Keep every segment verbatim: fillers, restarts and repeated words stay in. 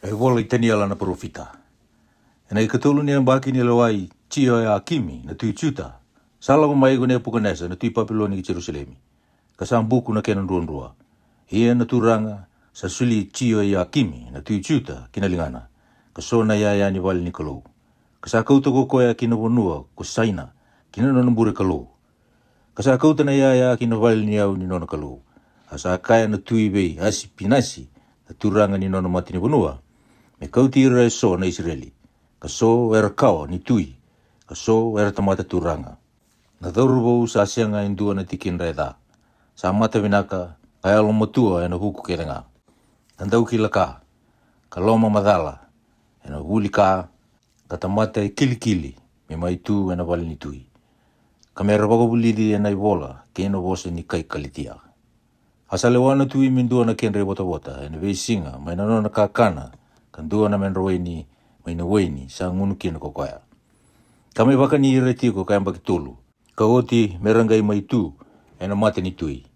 E vola i Taniela na parofita. Ena ikatolu ni yabaki ni lewa i Jioiakimi na tui Juta, sa lako mai ko Nepukanesa na tui Papiloni ki Jerusalemi, ka sa buku na kena druadrua. Ia na Turaga sa soli Jioiakimi na tui Juta ki na ligana, ka so na iyaya ni vale ni Kalou, ka sa kauta ko koya ki na vanua ko Saina, ki na nona bure kalou. Ka sa kauta na iyaya ki na vale ni yau ni nona kalou. A sa kaya na tui vei Asipinasi na turaga ni nona matanivanua, me kauti ira e so na Isireli, ka so era kawa ni tui, ka so era tamata turaga. Na cauravou sa sega e dua na tikidra e ca, sa mata vinaka, ka yalomatua ena vuku kece ga, ka daukila ka, ka loma macala ena vuli ka, ka tamata e kilikili me mai tu ena vale ni tui, ka me ra vakavulici ena ivola kei na vosa ni kai Kalitia. A sa lewa na tui me dua na kedra ivotavota ena veisiga mai na nona kakana, ka dua na medra waini mai na waini sa gunu kina ko koya, ka me vakani ira tiko ka yabaki tolu, ka oti me ra qai mai tu ena mata ni tui.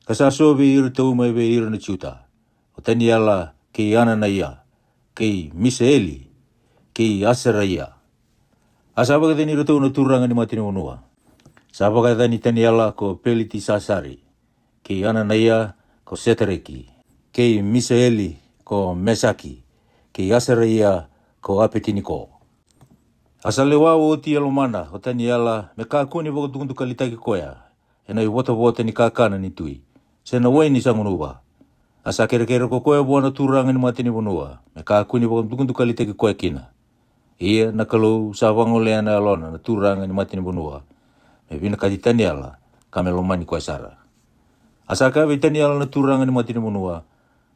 Ka sa so vei iratou mai vei ira na Juta, o Taniela kei Ananaia, kei Misaeli, kei Asaraia. A sa vakayacani iratou na turaga ni matanivanua. Sa vakayacani Taniela ko Pelitisasari, kei Ananaia ko Setareki, kei Misaeli ko Mesaki, kei Asaraia ko Apetiniko. A sa lewa oti e lomana o Taniela me kakua ni vakadukadukalitaki koya ena ivotavota ni kakana ni tui, se na waini sa gunuva. A sa kerekere ko koya vua na turaga ni matanivanua me kakua ni vakadukadukalitaki koya kina. Ia na Kalou sa vagolea na yalona na turaga ni matanivanua me vinakati Taniela, ka me lomani koya sara. A sa kaya vei Taniela na turaga ni matanivanua,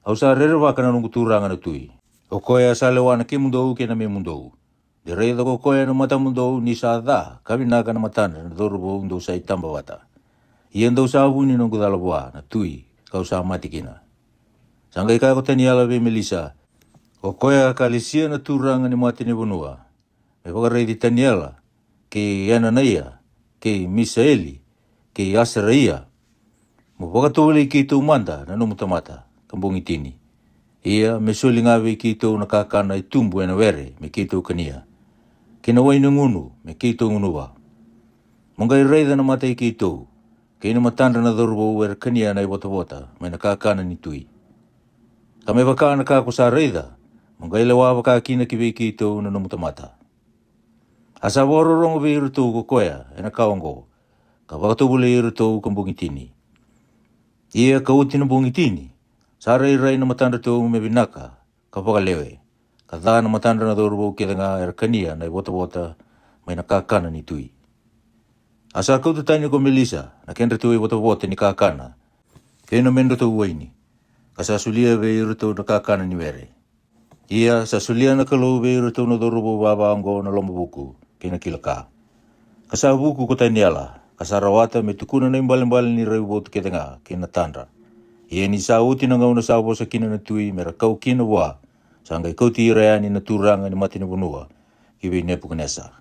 "Au sa rerevaka na noqu turaga na tui. O koya sa lewa na kemudou kei na memudou. De raica ko koya na matamudou ni sa ca ka vinaka na matadra na cauravou dou sa itaba vata. Ia dou sa vu ni noqu cala vua na tui, kau sa mate kina." Sa qai kaya ko Taniela vei Melisa, "O koya ka lesia na turaga ni matanivanua me vakaraici Taniela, kei Ananaia, kei Misaeli, kei Asaraia, mo vakatovolei keitou mada na nomu tamata ka bogi tini. Ia me soli ga vei keitou na kakana e tubu ena were me keitou kania, kei na waini gunu me keitou gunuva. Mo qai raica na mata i keitou, kei na matadra na cauravou era kania na ivotavota mai na kakana ni tui. Ka me vaka na ka ko sa raica, mo qai lewa vaka kina ki vei keitou na nomu tamata." A sa vakarorogo vei iratou ko koya ena ka oqo, ka vakatovolei iratou ka bogi tini. Ia ka oti na bogi tini, sa rairai na matadratou me vinaka ka vakalewe, ka ca na matadra na cauravou kece ga era kania na ivotavota mai na kakana ni tui. A sa kauta tani ko Melisa na kedratou ivotavota ni kakana kei na medratou waini, ka sa solia vei iratou na kakana ni were. Ia sa solia na Kalou vei iratou na cauravou vava oqo na lomavuku kei na kila ka. Ka sa vuku ko Taniela, ka sa rawata me tukuna na ibalebale ni raivotu kece ga kei na tadra. Ia ni sa oti na gauna sa vosa kina na tui me ra kau kina vua, sa qai kauti ira yani na turaga ni matanivanua ki vei Nepukanesa.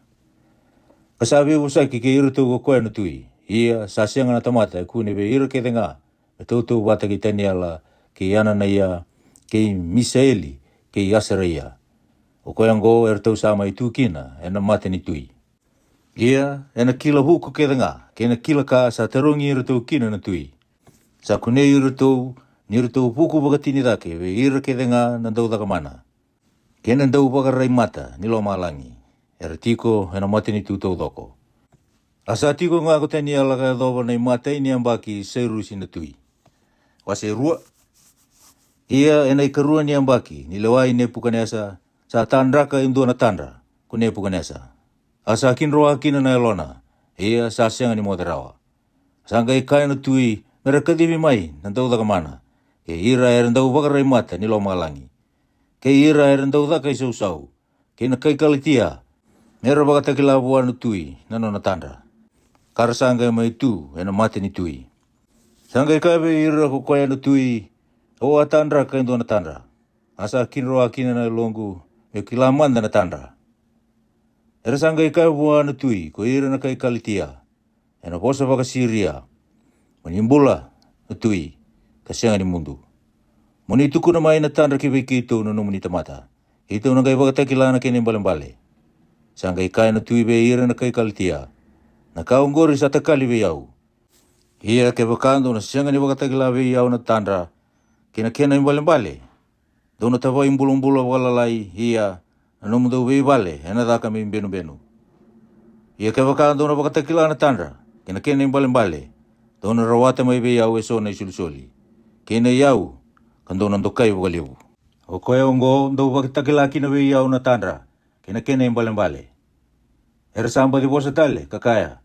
Ka sa veivosaki kei iratou ko koya na tui. Ia sa sega na tamata e kune vei ira kece ga me tautauvata kei Taniela, kei Ananaia, kei Misaeli, kei Asaraia. O koya oqo eratou sa mai tu kina ena mata ni tui. Ia ena kila vuku kece ga kei na kila ka sa tarogi iratou kina na tui, sa kunei iratou ni ratou vuku vakatini cake vei ira kece ga na daucakamana kei na dauvakaraimata ni lomalagi, era tiko ena matanitu taucoko. A sa tiko ga ko Taniela ka yacova na imatai ni yabaki i Sairusi na tui. Wase rua. Ia ena ikarua ni yabaki ni lewa i Nepukanesa, sa tadraka e dua na tadra ko Nepukanesa. A sa kidroa kina na yalona, ia sa sega ni moce rawa. Sa qai kaya na tui me ra kacivi mai na daucakamana, kei ira era dauvakaraimata ni lomalagi, kei ira era daucaka i sausau, kei na kai Kalatia, me ra vakatakila vua na tui na nona tadra, ka ra sa qai mai tu ena mata ni tui. Sa qai kaya vei ira ko koya na tui, "Au a tadraka e dua na tadra, a sa kidroa kina na yaloqu meu kila mada na tadra." Era sa qai kaya vua na tui ko ira na kai Kalatia ena vosa vakaSiria, "Mo ni bula, na tui, ka sega ni mudu. Mo ni tukuna mai na tadra ki vei keitou na nomuni tamata, keitou na qai vakatakila na kena ibalebale. Sa qai kaya na tui vei ira na kai Kalitia, na ka oqori sa takali vei au. Ia kevaka dou na sega ni vakatakila vei au na tadra kei na kena ibalebale, dou na tavai bulabula vakalalai, ia na nomudou veivale ena caka me ibenubenu. Ia kevaka dou na vakatakila na tadra kei na kena ibalebale, dou na rawata mai vei au eso na isolisoli kei na iyau, ka dou na dokai vakalevu. O koya oqo dou vakatakila kina vei au na tadra kei na kena ibalebale. Era sa baci vosa tale ka kaya,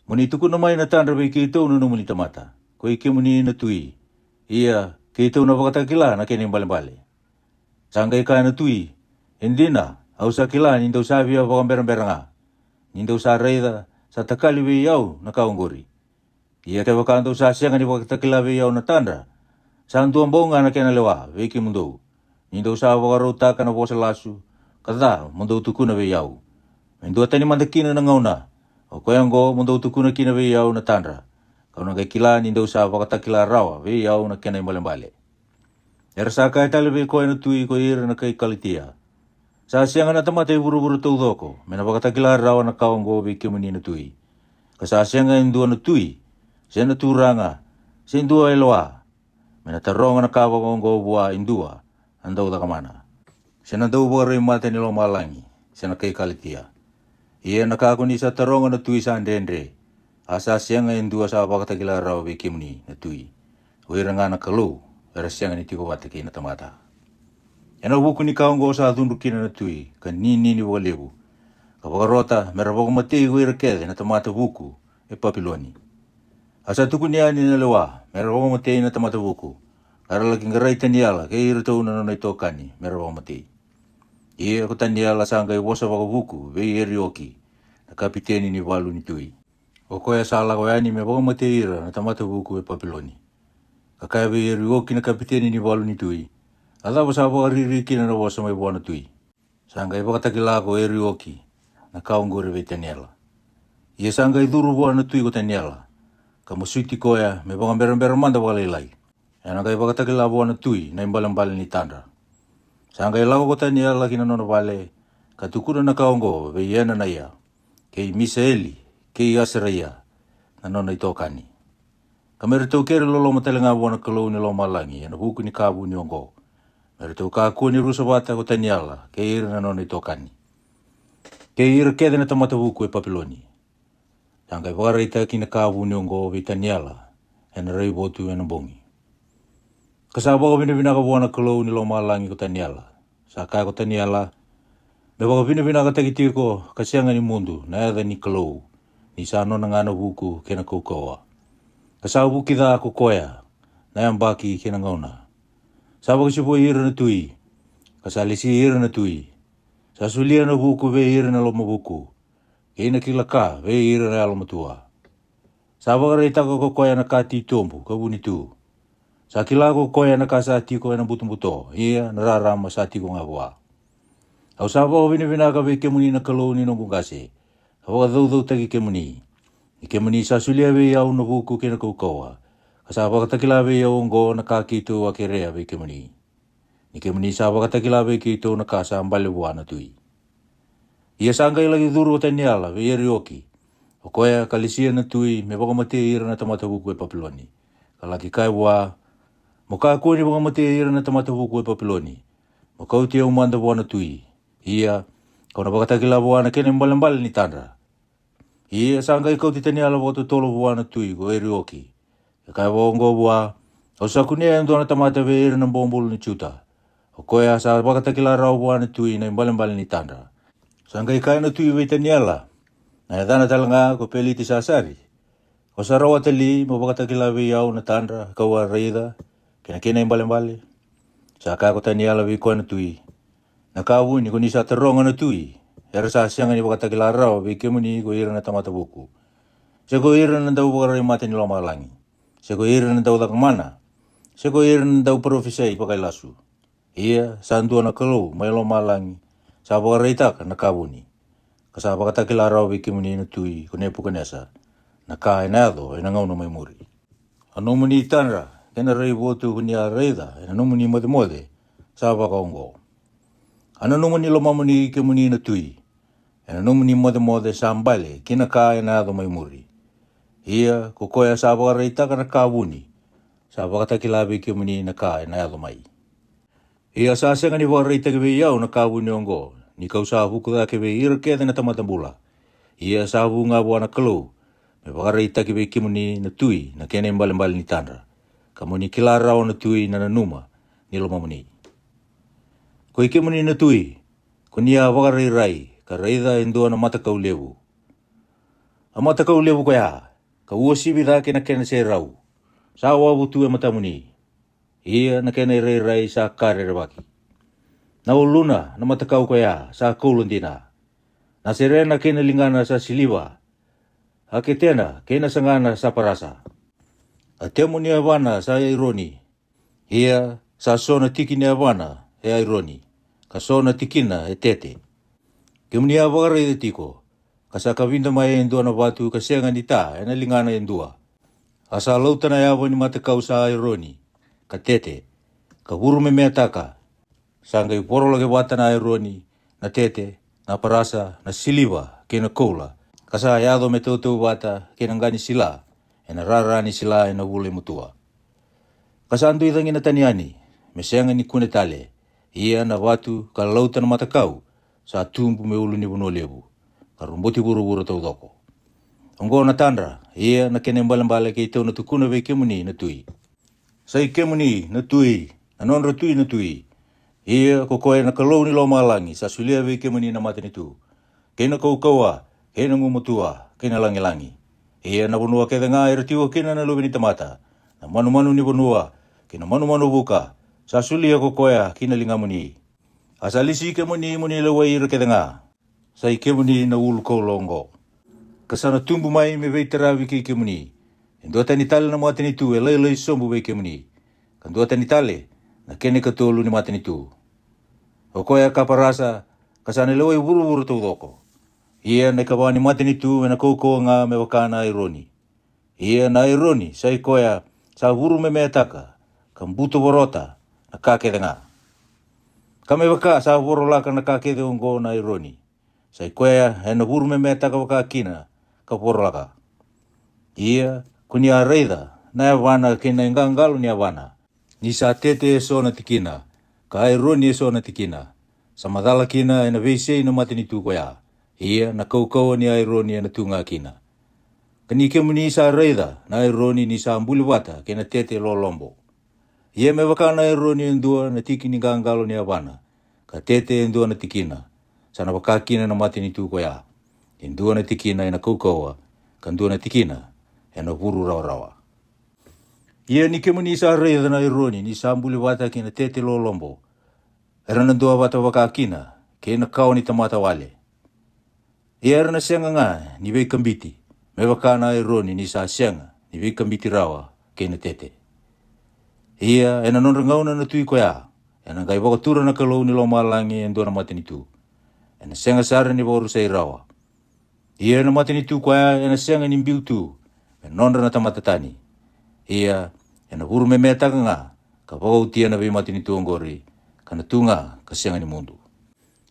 mo ni tukuna mai na tadra vei keitou na nomuni tamata, ko i kemuni na tui, ia keitou na vakatakila na kena ibalebale. Sa qai kaya na tui, e dina, au sa kila ni dou sa via vakaberabera ga, ni dou sa raica sa takali vei au na ka oqori. Ia kevaka dou sa sega ni vakatakila vei au na tadra, sa dua bau ga na kena lewa vei kemudou, ni dou sa vakarautaka na vosa lasu ka ca mo dou tukuna vei au. Me dua tani mada kina na gauna, o koya oqo mo dou tukuna kina vei au na tadra, kau na qai kila ni dou sa vakatakila rawa vei au na kena ibalebale. Era sa kaya tale vei koya na tui ko ira na kai Kalitia, sa sega na tamata e vuravura taucoko me na vakatakila rawa na ka oqo vei kemuni na tui. Ka sa sega e dua na tui, se na turaga, se dua e lewa, me na taroga na ka vakaoqo vua e dua na dau cakamana, se na dau vakarai mata ni lomalagi, se na kai Kalitia. Ia na ka ko ni sa taroga na tui sa dredre, a sa sega e dua sa vakatakila rawa vei kemuni na tui, o ira ga na Kalou era sega ni tiko vata kei na tamata. Ena vuku ni ka oqo sa cudru kina na tui ka ninini vakalevu, ka vakarota me ra vakamatei ko ira kece na tamata vuku e Papiloni. A sa tukuni yani na lewa me ra vakamatei na tamata vuku, ka ra laki qarai Taniela kei iratou na nona itokani me ra vakamatei. Ia ko Taniela sa qai vosa vakavuku vei Erioki, na kapiteni ni valu ni tui, o koya sa lako yani me vakamatei ira na tamata vuku e Papiloni. Ka kaya vei Erioki na kapiteni ni valu ni tui, a cava sa vakariri kina na vosa mai vua na tui? Sa qai vakatakila ko Erioki na ka oqori vei Taniela. Ia sa qai curu vua na tui ko Taniela, ka masuti koya me vakaberabera mada vakalailai, ena qai vakatakila vua na tui na ibalebale ni tadra. Sa qai lako ko Taniela ki na nona vale, ka tukuna na ka oqo vei Enanaia, kei Misaeli, kei Asaraia, na nona itokani. Ka me ratou kere loloma tale ga vua na Kalou ni lomalagi ena vuku ni ka vuni oqo, me ratou kakua ni rusa vata ko Taniela kei ira na nona itokani, kei ira kece na tamata vuku e Papiloni. Sa qai vakaraitaki na ka vuni oqo vei Taniela ena raivotu ena bogi. Ka sa vakavinavinaka vua na Kalou ni lomalagi ko Taniela. Sa kaya ko Taniela, me vakavinavinakataki tiko ka sega ni mudu na yaca ni Kalou, ni sa nona ga na vuku kei na kaukauwa. Ka sa vuki ca ko koya na yabaki kei na gauna. Sa vakasivoi ira na tui, ka sa lesi ira na tui. Sa solia na vuku vei ira na lomavuku, kei na kila ka vei ira na yalomatua. Sa vakaraitaka ko koya na ka titobu ka vuni tu. Sa kila ko koya na ka sa tiko ena butobuto, ia na rarama sa tiko ga vua. Au sa vakavinavinaka vei kemuni na Kalou ni noqu qase, ka vakacaucautaki kemuni, ni kemuni sa solia vei au na vuku kei na kaukauwa, ka sa vakatakila vei au oqo na ka keitou a kerea vei kemuni. Ni kemuni sa vakatakila vei keitou na ka sa bale vua na tui. Ia sa qai laki curu o Taniela vei Erioki, o koya ka lesia na tui me vakamatei ira na tamata vuku e Papiloni, ka laki kaya vua, mo kakua ni vakamatei ira na tamata vuku e Papiloni, mo kauti au mada vua na tui. Ia kau na vakatakila vua na kena ibalebale ni tadra. Ia sa qai kauti Taniela vakatotolo vua na tui ko Erioki, ka kaya vakaoqo vua, au sa kunea e dua na tamata vei ira na bobulu ni Juta, o koya sa vakatakila rawa vua na tui na ibalebale ni tadra. Sa qai kaya na tui vei Taniela, na yacana tale ga ko Pelitisasari, ko sa rawata li mo vakatakila vei au na tadra kau a raica, kei na kena ibalebale? Sa kaya ko Taniela vei koya na tui, na ka vuni ko ni sa taroga na tui, era sa sega ni vakatakila rawa vei kemuni ko ira na tamata vuku, se ko ira na dau vakarai mata ni lomalagi, se ko ira na dau cakamana, se ko ira na dau parofisai vakailasu. Ia sa dua na Kalou mai lomalagi sa vakaraitaka na ka vuni, ka sa vakatakila rawa vei kemuni na tui ko Nepukanesa na ka ena yaco ena gauna mai muri. A nomuni tadra kei na raivotu ko ni a raica e na nomuni mocemoce sa vakaoqo. A nanuma ni lomamuni kemuni na tui, e na nomuni mocemoce sa bale ki na ka e na yaco mai muri. Ia ko koya sa vakaraitaka na ka vuni, sa vakatakila vei kemuni na ka e na yaco mai. Ia sa sega ni vakaraitaki vei au na ka vuni oqo, ni ka'u sa vuku cake vei ira kece na tamata bula. Ia sa vu ga vua na Kalou, me vakaraitaki vei kemuni na tui na kena ibalebale ni tadra, ka mo ni kila rawa na tui na nanuma ni lomamuni. Ko i kemuni na tui, ko ni a vakarairai ka raica e dua na matakau levu. A matakau levu koya, ka uasivi cake na kena serau, sa wavu tu e matamuni. Ia na kena irairai sa ka rerevaki. Na uluna na matakau koya sa koula dina. Na serena kei na ligana sa siliva. A ketena kei na sagana sa parasa. A temo ni yavana sa Aironi. Ia sa so na tiki ni yavana e Aironi, ka so na tikina e Tete. Kemuni a vakaraica tiko, ka sa kavida mai e dua na vatu ka sega ni ta e na ligana e dua. A sa lauta na yava ni matakau sa Aironi, ka Tete, ka vurumemeataka. Sa qai vorolake vata na Aironi, na Tete, na parasa, na siliva kei na koula, ka sa yaco me tautauvata kei na qa ni sila e na rara ni sila e na vula i matua. Ka sa dui cagina tani yani, me sega ni kune tale. Ia na vatu ka lauta na matakau sa tubu me ulu ni vanua levu, ka roboti vuravura taucoko. Oqo na tadra, ia na kena ibalebale keitou na tukuna vei kemuni na tui. Sa i kemuni na tui, na nodra tui na tui. Ia ko koya na Kalou ni lomalagi sa solia vei kemuni na matanitu, kei na kaukauwa, kei na gumatua, kei na lagilagi. Ia na vanua kece ga era tiko kina na luve ni tamata, na manumanu ni vanua, kei na manumanu vuka, sa solia ko koya ki na ligamuni. A sa lesi kemuni mo ni lewai ira kece ga. Sa i kemuni na ulu koula oqo. Ka sa na tubu mai me veitaravi kei kemuni e dua tani tale na matanitu e lailai sobu vei kemuni, ka dua tani tale na kena ikatolu ni matanitu. O koya ka parasa, ka sa na lewai vuravura taucoko. Ia na ikava ni matanitu e na kaukauwa ga me vaka na Aironi. Ia na Aironi sa i koya sa vurumemeataka, ka butovorota na ka kece ga. Ka me vaka sa vorolaka na ka kece oqo na Aironi, sa i koya e na vurumemeataka vaka kina, ka vorolaka. Ia ko ni a raica na yavana kei na iqaqalo ni yavana, ni sa Tete e so na tikina, ka Aironi e so na tikina. Sa macala kina e na veisei na matanitu koya. Ia na kaukauwa ni Aironi e na tu ga kina. Ka ni kemuni sa raica na Aironi ni sa buli vata kei na Tete lolobo. Ia me vaka na Aironi e dua na tiki ni qaqalo ni yavana, ka Tete e dua na tikina, sa na vaka kina na matanitu koya. E dua na tikina e na kaukauwa, ka dua na tikina e na vuru rawarawa. Ia ni kemuni sa raica na Aironi ni sa buli vata kei na Tete lolobo, era na dua vata vaka kina kei na kawa ni tamata wale. Ia era na sega ga ni veikabiti, me vaka na Aironi ni sa sega ni veikabiti rawa kei na Tete. Ia e na nodra gauna na tui koya, e na qai vakatura na Kalou ni lomalagi e dua na matanitu. E na sega sara ni vakarusai rawa. Ia na matanitu koya e na sega ni biu tu me nodra na tamata tani. Ia e na vurumemeataka ga, ka vakaotia na veimatanitu oqori, ka na tu ga ka sega ni mudu.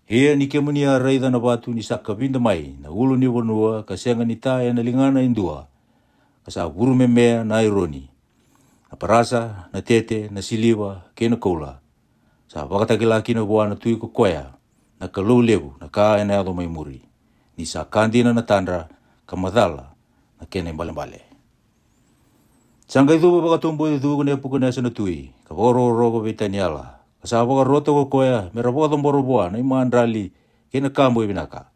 Ia ni kemuni a raica na vatu ni sa kavida mai na ulu ni vanua ka sega ni ta e na ligana e dua, ka sa vurumemea na Aironi, na parasa, na Tete, na siliva kei na koula, sa vakatakila kina vua na tui ko koya na Kalou levu na ka e na yaco mai muri, ni sa ka dina na tadra, ka macala na kena ibalebale. Sa qai cuva vakatoboicu ko Nepukanesa na tui, ka vakarokoroko vei Taniela, ka sa vakarota ko koya me ra vakacabora vua na imadrali kei na ka boi vinaka.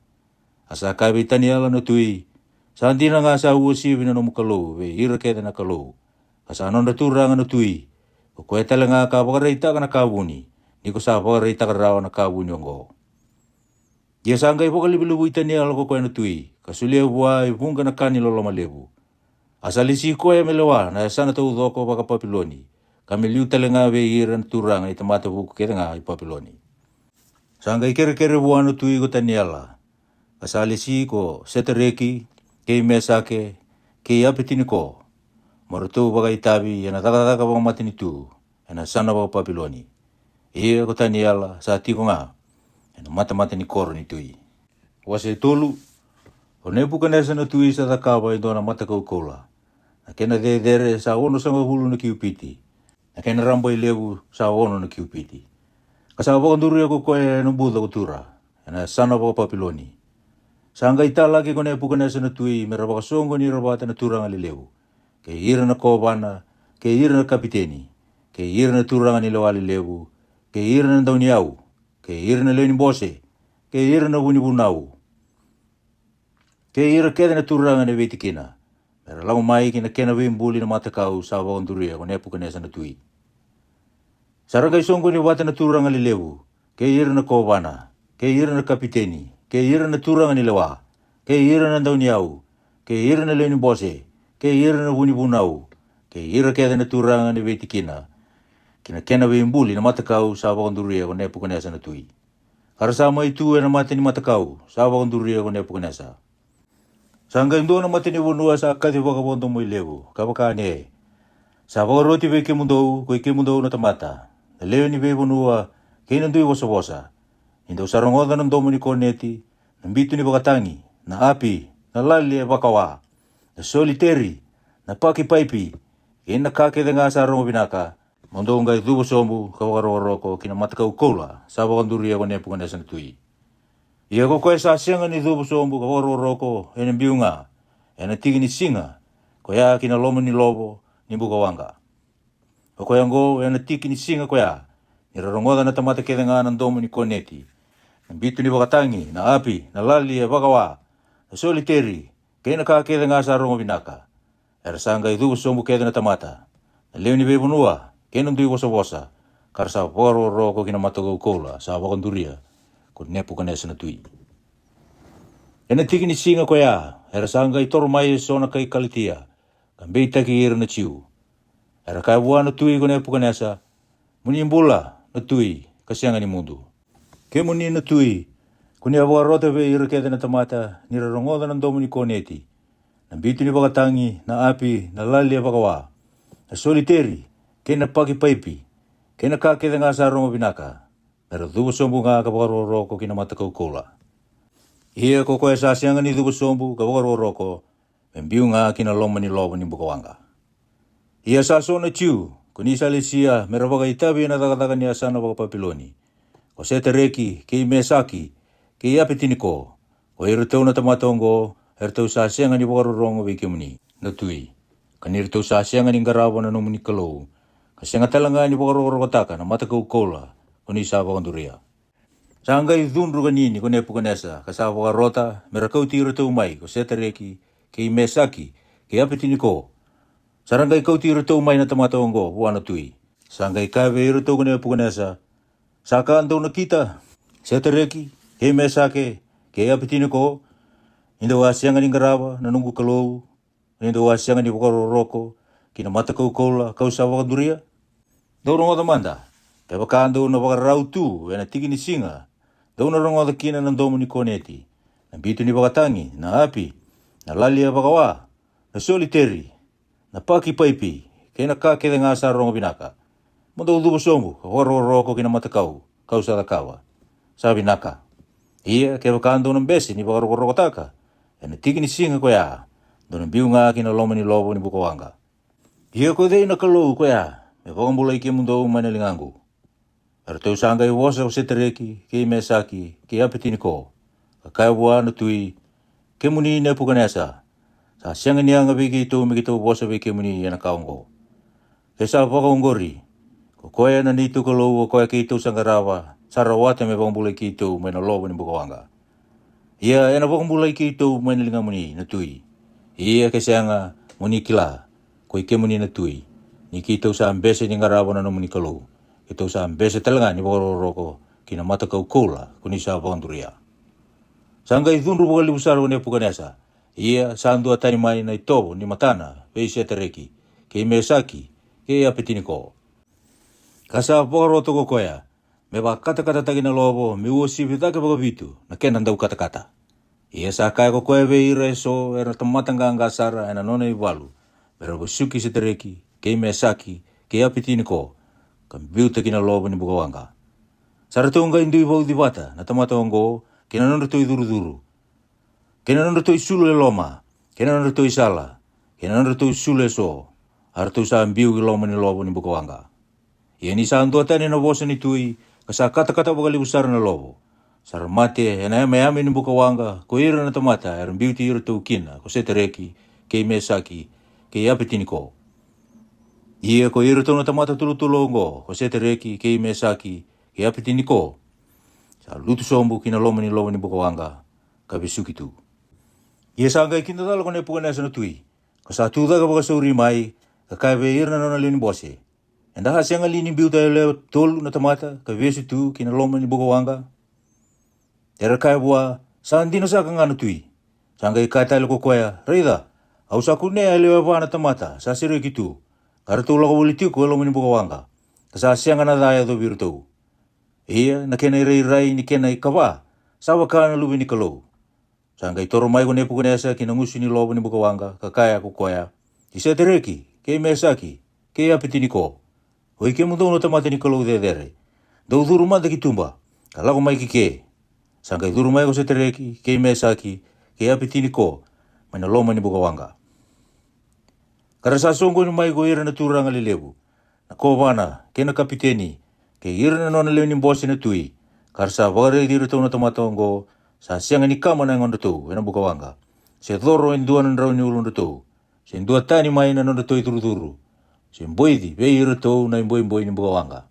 A sa kaya vei Taniela na tui, sa dina ga sa uasivi na nomu Kalou vei ira kece na kalou, ka sa nodra turaga na tui, ko koya tale ga ka vakaraitaka na ka vuni, ni ko sa vakaraitaka rawa na ka vuni oqo. Ia sa qai vakalevulevui Taniela ko koya na tui, ka solia vua e vuqa na ka ni loloma levu. A sa lesi koya me lewa na yasana taucoko vaka-Papiloni, ka me liu tale ga vei ira na turaga ni tamata vuku kece ga i Papiloni. Sa qai kerekere vua na tui ko Taniela, ka sa lesi ko Setareki, kei Mesake, kei Apetiniko, mo ratou vakaitavi ena cakacaka vakamatanitu ena yasana vakaPapiloni. Ia ko Taniela sa tiko ga ena matamata ni koro ni tui. Wase tolu. O Nepukanesa na tui sa cakava e dua na matakau koula. Na kena cecere sa onosagavulu na kiupiti, na kena rabailevu sa ono na kiupiti. Ka sa vakaduria ko koya ena buca ko Tura, ena yasana vakaPapiloni. Sa qai talaki ko Nepukanesa na tui me ra vakasoqoni ira vata na turaga lelevu, kei ira na kovana, kei ira na kapiteni, kei ira na turaga ni lewa lelevu, kei ira na dauniyau, kei ira na lewe ni bose, kei ira na vunivunau, kei ira kece na turaga ena veitikina, me ra lako mai ki na kena veibuli na matakau sa vakaduria ko Nepukanesa na tui. Sa ra qai soqoni vata na turaga lelevu, kei ira na kovana, kei ira na kapiteni, kei ira na turaga ni lewa, kei ira na dauniyau, kei ira na lewe ni bose, kei ira na vunivunau, kei ira kece na turaga ena veitikina, ki na kena veibuli na matakau sa vakaduria ko Nepukanesa na tui. Ka ra sa mai tu ena mata ni matakau sa vakaduria ko Nepukanesa. Sa qai dua na matanivanua sa kaci vakavadomoilevu, ka vaka ne, sa vakaroti vei kemudou, ko i kemudou na tamata, na lewe ni veivanua, kei na dui vosavosa, ni dou sa rogoca na domo ni koneti, na bitu ni vakatagi, na api, na lali e vakawa, na soliteri, na paki paipi, kei na ka kece ga sa rogo vinaka, mo dou qai cuva sobu ka vakarokoroko ki na matakau koula sa vakaduria ko Nepukanesa na tui. Ia ko koya sa sega ni cuva sobu ka vakarokoroko ena biu ga, ena tiki ni siga ko ya ki na loma ni lovo ni bukawaqa. O koya oqo ena tiki ni siga ko ya, ni ra rogoca na tamata kece ga na domo ni koneti, na bitu ni vakatagi, na api, na lali e vakawa, na soliteri, kei na ka kece ga sa rogo vinaka. Era sa qai cuva sobu kece na tamata, na lewe ni veivanua, kei na dui vosavosa, ka ra sa vakarokoroko ki na matakau koula sa vakaduria ko Nepukanesa na tui. Ena tiki ni siga ko ya, era sa qai toro mai eso na kai Kalitia, ka beitaki ira na Jiu. Era kaya vua na tui ko Nepukanesa, mo ni bula, na tui, ka sega ni mudu. Kemuni na tui, ko ni a vakarota vei ira kece na tamata ni ra rogoca na domo ni koneti, na bitu ni vakatagi, na api, na lali e vakawa, na soliteri, kei na paki paipi, kei na ka kece ga sa rogo vinaka, me ra cuva sobu ga ka vakarokoroko ki na matakau koula. Ia ko koya sa sega ni cuva sobu ka vakarokoroko, me biu ga ki na loma ni lovo ni bukawaqa. Ia sa so na Jiu ko ni sa lesia me ra vakaitavi ena cakacaka ni yasana vakaPapiloni, ko Setareki, kei Mesaki, kei Apetiniko, ko iratou na tamata oqo, eratou sa sega ni vakarorogo vei kemuni na tui, ka ni ratou sa sega ni qarava na nomuni Kalou, ka sega tale ga ni vakarokorokotaka na matakau koula ko ni sa vakaduria. Sa qai cudru ka nini ko Nepukanesa, ka sa vakarota me ra kauti iratou mai ko Setareki, kei Mesaki, kei Apetiniko. Sa ra qai kauti iratou mai na tamata oqo vua na tui. Sa qai kaya vei iratou ko Nepukanesa, sa ka dou nakita, Setareki, kei Mesake, kei Apetiniko, ni dou a sega ni qarava na noqu Kalou, ni dou a sega ni vakarokoroko ki na matakau koula kau sa vakaduria? Dou rogoca mada, kevaka dou na vakarau tu ena tiki ni siga, dou na rogoca kina na domo ni koneti, na bitu ni vakatagi, na api, na lali e vakawa, na soliteri, na paki paipi, kei na ka kece ga sa rogo vinaka, mo dou cuva sobu ka vakarokoroko ki na matakau kau sa cakava, sa vinaka. Ia kevaka dou na bese ni vakarokorokotaka ena tiki ni siga ko ya, dou na biu ga ki na loma ni lovo ni bukawaqa. Ia ko cei na Kalou ko ya me vakabulai kemudou mai na ligaqu? Eratou sa qai vosa ko Setareki, kei Mesaki, kei Apetiniko, ka kaya vua na tui, kemuni Nepukanesa, sa sega ni yaga vei keitou me keitou vosa vei kemuni ena ka oqo. Ke sa vakaoqori, ko koya na neitou Kalou o koya keitou sa qarava, sa rawata me vakabulai keitou mai na lovo ni bukawaqa. Ia ena vakabulai keitou mai na ligamuni na tui. Ia ke sega, mo ni kila, ko i kemuni na tui, ni keitou sa bese ni qarava na nomuni Kalou, keitou sa bese tale ga ni vakarokoroko ki na matakau koula ko ni sa vakaduria. Sa qai cudru vakalevu sara ko Nepukanesa, ia sa dua tani mai na itovo ni matana vei Setareki, kei Mesaki, kei Apetiniko. Ka sa vakarota ko koya me vakatakatataki na lovo me uasivi cake vakavitu na kena daukatakata. Ia sa kaya ko koya vei ira eso era tamata qaqa sara ena nona ivalu, me ra vesuki Setareki, kei Mesaki, kei Apetiniko, ka biuta ki na lovo ni bukawaqa. Sa ratou qai dui vauci vata na tamata oqo kei na nodratou icurucuru, kei na nodratou isulu e loma, kei na nodratou isala, kei na nodratou isulu eso, a ratou sa biu ki loma ni lovo ni bukawaqa. Ia ni sa dua tani na vosa ni tui, ka sa katakata vakalevu sara na lovo, sa ra mate e na yameyame ni bukawaqa ko ira na tamata era biuti iratou kina ko Setareki, kei Mesaki, kei Apetiniko. Ia ko iratou na tamata tolutolu oqo, ko Setareki, kei Mesaki, kei Apetiniko, sa lutu sobu ki na loma ni lovo ni bukawaqa, ka vesuki tu. Ia sa qai kidacala ko Nepukanesa na tui, ka sa tu cake vakasauri mai, ka kaya vei ira na nona lewe ni bose, Eda a sega li ni biuta e lewe tolu na tamata ka vesu tu ki na loma ni bukawaqa? Era kaya vua, Sa dina saka ga na tui. Sa qai kaya tale ko koya, Raica, au sa kunea e lewe va na tamata sa sereki tu, ka ratou lako voli tiko e loma ni bukawaqa, ka sa sega na ca e yacovi iratou. Ia na kena irairai ni kena ikava sa vaka na Luve ni Kalou. Sa qai toro mai ko Nepukanesa ki na gusu ni lovo ni bukawaqa, ka kaya ko koya, I Setareki, kei Mesaki, kei Apetiniko, oi kemudou na tamata ni Kalou cecere, dou curu mada ki tuba, ka lako mai ki ke. Sa qai curu mai ko Setareki, kei Mesaki, kei Apetiniko, mai na loma ni bukawaqa. Ka ra sa soqoni mai ko ira na turaga lelevu, na kovana, kei na kapiteni, kei ira na nona lewe ni bose na tui, ka ra sa vakaraici iratou na tamata oqo, sa sega ni kama na yagodratou e na bukawaqa, se coro e dua na drau ni uludratou, se dua tani mai na nodratou icurucuru, se boici vei iratou na iboiboi ni bukawaqa.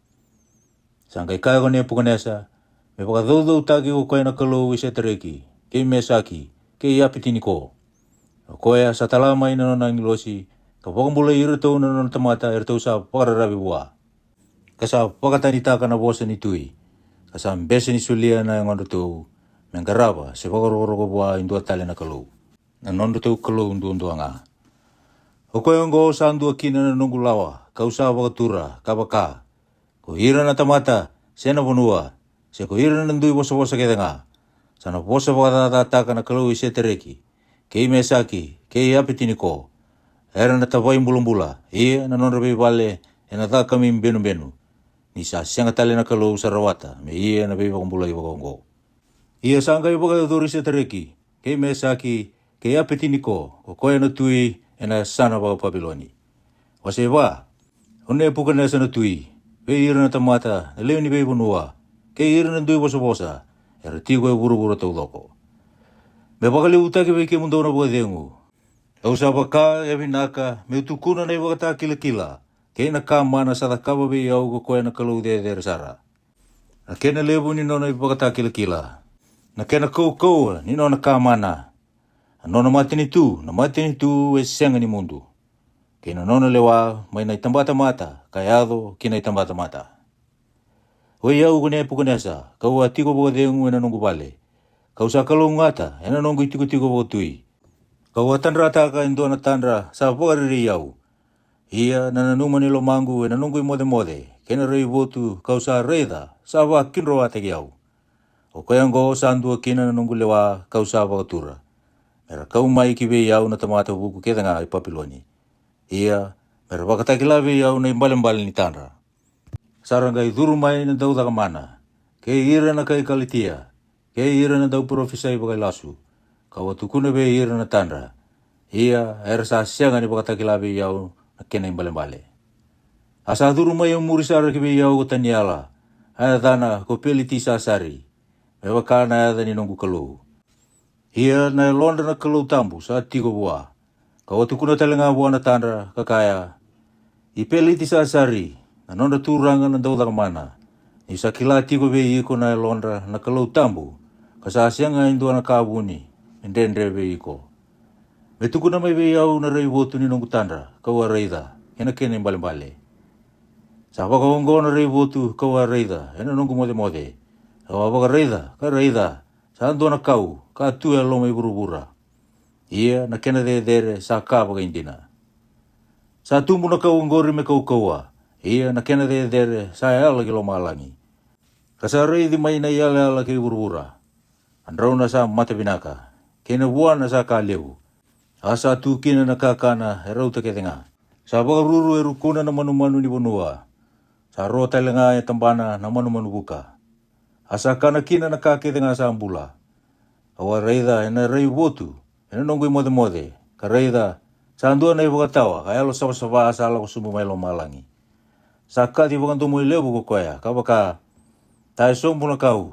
Sa qai kaya ko Nepukanesa, Me vakacaucautaki ko koya na Kalou i Setareki, kei Mesaki, kei Apetiniko. O koya sa tala mai na nona agilosi, ka vakabulai iratou na nona tamata eratou sa vakararavi vua, ka sa vakatanitaka na vosa ni tui, ka sa bese ni solia na yagodratou me qarava se vakarokoroko vua e dua tale na kalou, na nodratou kalou duadua ga. O koya oqo sa dua kina na noqu lawa ka'u sa vakatura, ka vaka, Ko ira na tamata, se na vanua, se ko ira na dui vosavosa kece ga, sa na vosa vakacacataka na Kalou i Setareki, kei Mesaki, kei Apetiniko, era na tavai bulabula, ia na nodra veivale ena caka me ibenubenu, ni sa sega tale na Kalou sa rawata me ia na veivakabulai vakaoqo. Ia sa qai vakayacori Setareki, kei Mesaki, kei Apetiniko ko koya na tui ena yasana vaka-Papiloni. Wase va. O Nepukanesa na tui, vei ira na tamata na lewe ni veivanua, kei ira na dui vosavosa era tiko e vuravura taucoko, me vakalevutaki vei kemudou na vakacegu, au sa vaka e vinaka me'u tukuna na ivakatakilakila kei na ka mana sa cakava vei au ko koya na Kalou cecere sara, na kena levu ni nona ivakatakilakila, na kena kaukauwa ni nona ka mana, a nona matanitu na matanitu e sega ni mudu, kei na nona lewa mai na itabatamata ka yaco ki na itabatamata. Oi au ko Nepukanesa, ka'u a tiko vakacegu ena noqu vale, ka'u sa kalougata ena noqu itikotiko vakatui, ka'u a tadrataka e dua na tadra sa vakarerei au. Ia na nanuma ni lomaqu ena noqu imocemoce kei na raivotu ka'u sa raica sa vakidroataki au. O koya oqo sa dua kina na noqu lewa ka'u sa vakatura, me ra kau mai ki vei au na tamata vuku kece ga i Papiloni. Ia me ra vakatakila vei au na ibalebale ni tadra. Sa ra qai curu mai na daucaka mana, kei ira na kai Kalitia, kei ira na dauparofisai vakailasu, ka'u a tukuna vei ira na tadra. Ia era sa sega ni vakatakila vei au na kena ibalebale. A sa curu mai e muri sara ki vei au ko Taniela, a yacana ko Pelitisasari, me vaka na yaca ni noqu Kalou. Ia na yalodra na Kalou tabu sa tiko vua, ka'u a tukuna tale ga vua na tadra, ka kaya, I Pelitisasari, na nodra turaga na daucaka mana, ni'u sa kila tiko vei iko na yalodra na Kalou tabu, ka sa sega e dua na ka vuni me dredre vei iko, me tukuna mai vei au na raivotu ni noqu tadra ka'u a raica, kei na kena ibalebale. Sa vakaoqo na raivotu ka'u a raica ena noqu mocemoce, ka'u a vakaraica, ka raica, sa dua na kau ka tu e loma i vuravura. Ia na kena cecere sa ka vakaidina. Sa tubu na kau oqori me kaukauwa, ia na kena cecere sa yala ki lomalagi, ka sa raici mai na iyalayala kei vuravura. A drauna sa mata vinaka, kei na vuana sa ka levu, A sa tu kina na kakana e rauta kece ga. Sa vakaruru e rukuna na manumanu ni vanua. Sa ro tale ga e tabana na manumanu vuka. A sa kana kina na ka kece ga sa bula. Au a raica e na rai votu e na noqu i mocemoce, ka raica, sa dua na i vakatawa ka yalo savasava sa lako sobu mai lomalagi. Sa kaci vakadomoilevu ko koya, ka vaka, ta e sobu na kau,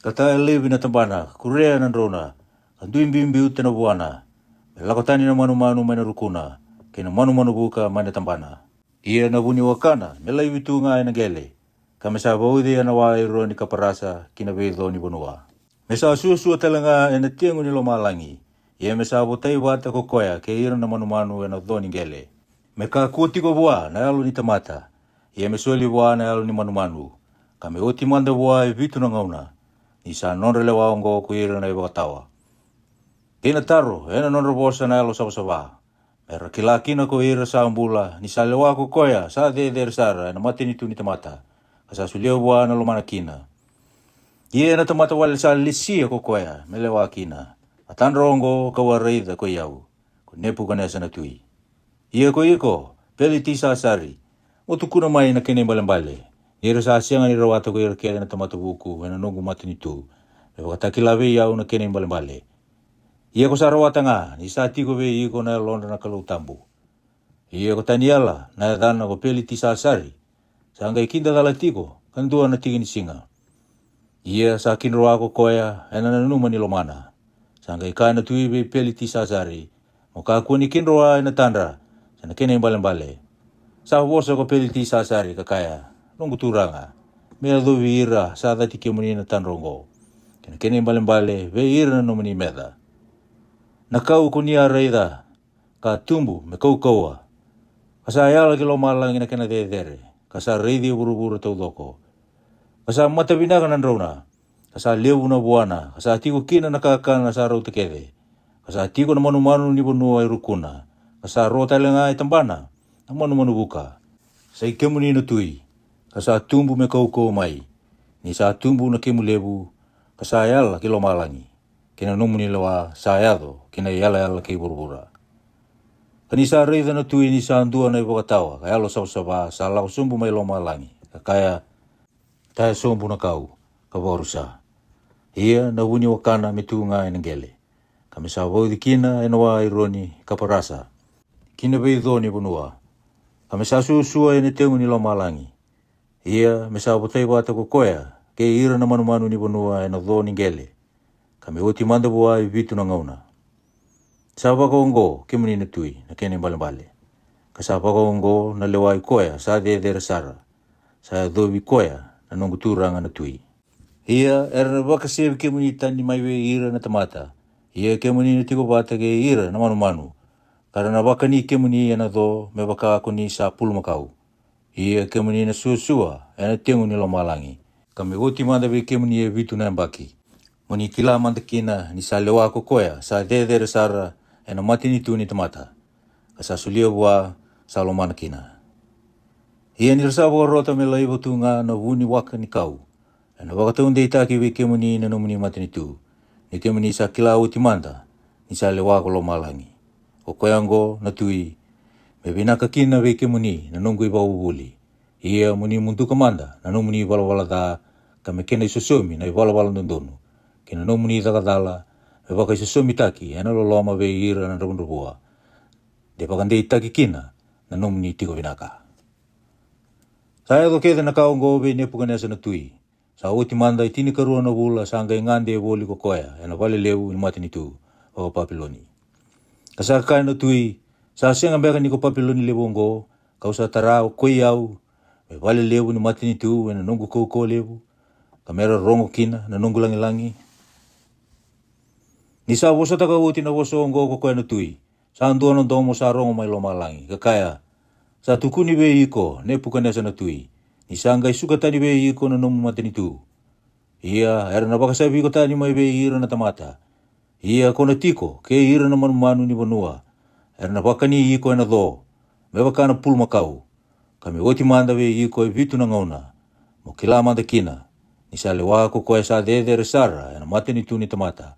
ka ta e laivi na tabana, kurea na drauna, ka dui biubiuta na vuana, me lako tani na manumanu mai na rukuna, kei na manumanu vuka mai na tabana. Ia na vu ni wakana me laivi tu ga e na qele, ka me sa vauci e na wa Aironi ka parasa ki na veico ni vanua. Me sa suasua tale ga e na tegu ni lomalagi, ia me sa votai vata ko koya kei ira na manumanu e na co ni qele. Me kakua tiko vua na yalo ni tamata, ia me soli vua na yalo ni manumanu, ka me oti mada vua e vitu na gauna, ni sa nodra lewa oqo ko ira na i vakatawa. Kei na taro e na nodra vosa na yalo savasava, me ra kila kina ko ira sa bula ni sa lewa ko koya sa cecere sara e na matanitu ni tamata, ka sa solia vua na lomana kina. Ia e na tamata wale sa lesia ko koya me lewa kina, a tadra oqo kau a raica ko i au, ko Nepukanesa na tui. Ia ko iko, Pelitisasari, mo tukuna mai na kena i balebale, ni ra sa sega ni rawata ko ira kece na tamata vuku e na noqu matanitu, me vakatakila vei au na kena i balebale. Ia ko sa rawata ga ni sa tiko vei iko na yalodra na Kalou tabu. Ia ko Taniela na yacana ko Pelitisasari, sa qai kidacala tiko ka dua na tiki ni siga. Ia sa kidroa ko koya e na nanuma ni lomana. Sa qai kaya na tui vei Pelitisasari, mo kakua ni kidroa e na tadra se na kena i balebale. Sa vosa ko Pelitisasari ka kaya, noqu turaga, me yacovi ira sa cati kemuni na tadra oqo, kei na kena i balebale vei ira na nomuni meca. Na kau ko ni a raica, ka tubu me kaukauwa, ka sa yala ki lomalagi na kena cecere, ka sa raici e vuravura taucoko, ka sa mata vinaka na drauna, ka sa levu na vuana, ka sa tiko kina na kakana sa rauta kece, ka sa tiko na manumanu ni vanua e rukuna, ka sa ro tale ga e tabana na manumanu vuka. Sa i kemuni na tui, ka sa tubu me kaukauwa mai, ni sa tubu na kemu levu, ka sa yala ki lomalagi, kei na nomuni lewa sa yaco ki na i yalayala kei vuravura. Ka ni sa raica na tui ni sa dua na i vakatawa ka yalo savasava sa lako sobu mai lomalagi, ka kaya, ta e sobu na kau, ka vakarusa. Ia na vu ni wakana me tu ga e na qele, ka me sa vauci kina e na wa Aironi ka parasa ki na veico ni vanua, ka me sa suasua e na tegu ni lomalagi. Ia me sa votai vata ko koya kei ira na manumanu ni vanua e na co ni qele, ka me oti mada vua e vitu na gauna. Sa vakaoqo, kemuni na tui, na kena i balebale, ka sa vakaoqo na lewa i koya sa cecere sara, sa yacovi koya na noqu turaga na tui. Ia era na vakasevi kemuni tani mai vei ira na tamata, ia kemuni na tiko vata kei ira na manumanu, ka ra na vakani kemuni e na co me vaka ko ni sa pulumakau. Ia kemuni na suasua e na tegu ni lomalagi, ka me oti mada vei kemuni e vitu na yabaki, mo ni kila mada kina ni sa lewa ko koya sa cecere sara e na matanitu ni tamata, ka sa solia vua sa lomana kina. Ia ni ra sa vakarota me laiva tu ga na vu ni waka ni kau, e na vakataudeitaki vei kemuni na nomuni matanitu, ni kemuni sa kila oti mada ni sa lewa ko lomalagi. O koya oqo na tui, me vinaka kina vei kemuni na noqu i vakavuvuli. Ia mo ni muduka mada na nomuni valavala ca, ka me kena i sosomi na i valavala dodonu, kei na nomuni caka cala, me vakaisosomitaki e na loloma vei ira na dravudravua, de vakadeitaki kina na nomuni tiko vinaka. Sa yaco kece na ka oqo vei Nepukanesa na tui. Sa oti mada e tinikarua na vula sa qai gade voli ko koya e na vale levu ni matanitu vaka-Papiloni. Ka sa kaya na tui, sa sega beka ni ko Papiloni levu oqo, kau sa tara o koi au me vale levu ni matanitu e na noqu kaukauwa levu, ka me ra rogo kina na noqu lagilagi? Ni sa vosataka oti na vosa oqo ko koya na tui, sa dua na domo sa rogo mai lomalagi, ka kaya, sa tukuni vei iko, Nepukanesa na tui, ni sa qai suka tani vei iko na nomu matanitu. Ia era na vakasavi iko tani mai vei ira na tamata. Ia ko na tiko kei ira na manumanu ni vanua, era na vakani iko e na co, me vaka na pulumakau, ka me oti mada vei iko e vitu na gauna, mo kila mada kina ni sa lewa ko koya sa cecere sara e na matanitu ni tamata,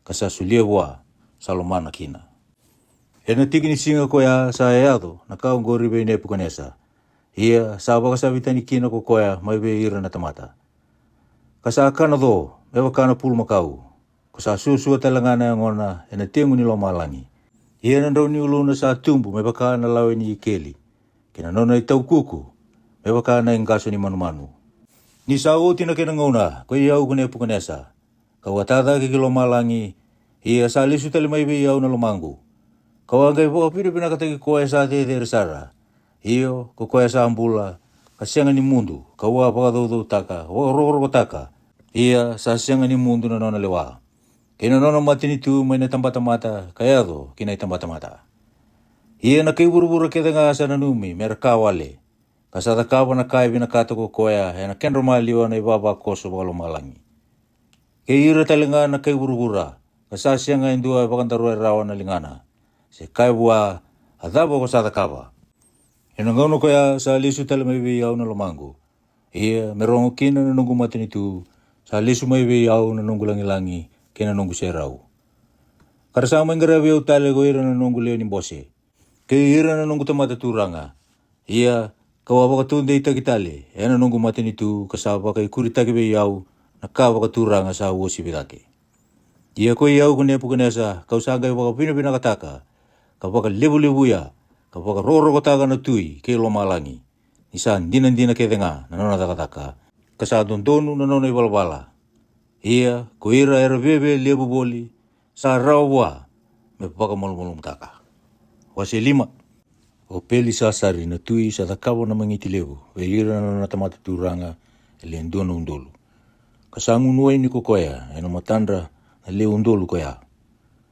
ka sa solia vua sa lomana kina. Ena tiki ni siga koya sa yaco na ka oqori vei Nepukanesa, ia sa vakasavi tani kina ko koya mai vei ira na tamata. Ka sa kana co me vaka na pulumakau, ko sa suasua tale ga na yagona ena tegu ni lomalagi. Ia na drau ni uluna sa tubu me vaka na lawa ni ikeli, kei na nona itaukuku me vaka na iqaso ni manumanu. Ni sa oti na kena gauna ko i au ko Nepukanesa, ka'u a tacake ki lomalagi, ia sa lesu tale mai vei au na lomaqu. Ka'u a qai vakavinavinakataki koya sa cecere sara, io, ko koya sa bula, ka sega ni mudu, ka'u a vakacaucautaka, vakarokorokotaka, ia sa sega ni mudu na nona lewa, kei na nona matanitu mai na tabatamata ka yaco ki na itabatamata. Ia na kai vuravura kece ga sa nanumi me ra ka wale, ka sa cakava na ka e vinakata ko koya ena kedra maliwa na ivavakoso vakalomalagi. Kei ira tale ga na kai vuravura, ka sa sega e dua e vakadaroya rawa na ligana, se kaya vua, a cava ko sa cakava? Ena gauna koya sa lesu tale mai vei au na lomaqu, ia me rogo kina na noqu matanitu, sa lesu mai vei au na noqu lagilagi kei na noqu serau. Ka ra sa mai qaravi au tale ko ira na noqu lewe ni bose, kei ira na noqu tamata turaga. Ia, ka'u a vakataudeitaki tale ena noqu matanitu ka sa vakaikuritaki vei au na ka vakaturaga sa uasivi cake. Ia ko i au ko Nepukanesa, ka'u sa qai vakavinavinakataka, ka vakalevulevuya, ka vakarokorokotaka na tui kei lomalagi, ni sa dinadina kece ga na nona cakacaka, ka sa dodonu na nona ivalavala. Ia ko ira era viavia levu voli, sa rawa vua me vakamalumalumutaka. Wase lima. O Pelisasari na tui sa cakava na magiti levu vei ira na nona tamata turaga e le dua na udolu, ka sa gunu waini ko koya ena matadra na lewe udolu koya.